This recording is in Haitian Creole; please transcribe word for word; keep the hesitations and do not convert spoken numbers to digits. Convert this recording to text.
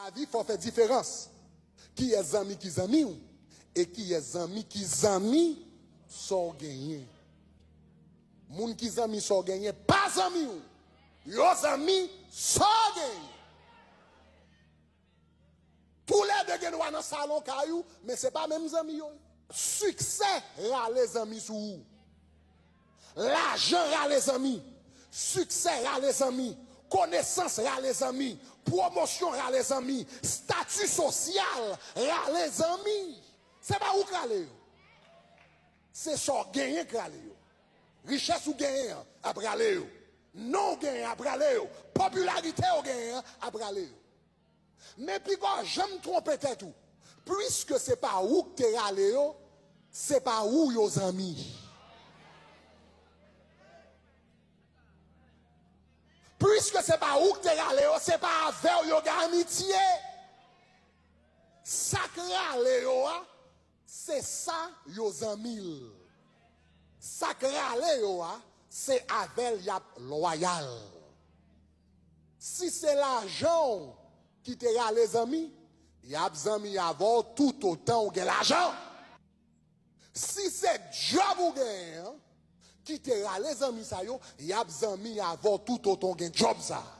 Lavi, fò fè diferans. Kiyès zanmi ki zanmi w, e kiyès zanmi ki zanmi sa w genyen. Moun ki zanmi sa w genyen pa zanmi w. Yo zanmi sa w genyen. Toulède gen dwa nan salon kay ou, men se pa menm zanmi yo ye. Siksè rale zanmi sou ou. Lajan rale zanmi. Siksè rale zanmi. Konesans rale zanmi. Pwomosyon rale zanmi. Stati sosyal rale zanmi. Se pa ou k rale yo. Se sa w genyen k rale yo. Richès ou genyen an ap rale yo. Non w genyen ap rale yo. Popilarite w genyen an ap rale yo. Men piga w janm twonpe tèt ou. Piske se pa ou k te rale yo, se pa ou yo zanmi. Piske se pa ou k te rale yo, se pa avè w yo gen amitye. Sa k rale yo a, se sa yo zanmi l. Sa k rale yo a, se avè l y ap lwayal. Si se lajan w ki te rale zanmi, y ap zanmi avè w toutotan w gen lajan. Si se djòb ou genyen an ki te rale zanmi sa yo, y ap zanmi avè w toutotan w gen djòb sa a.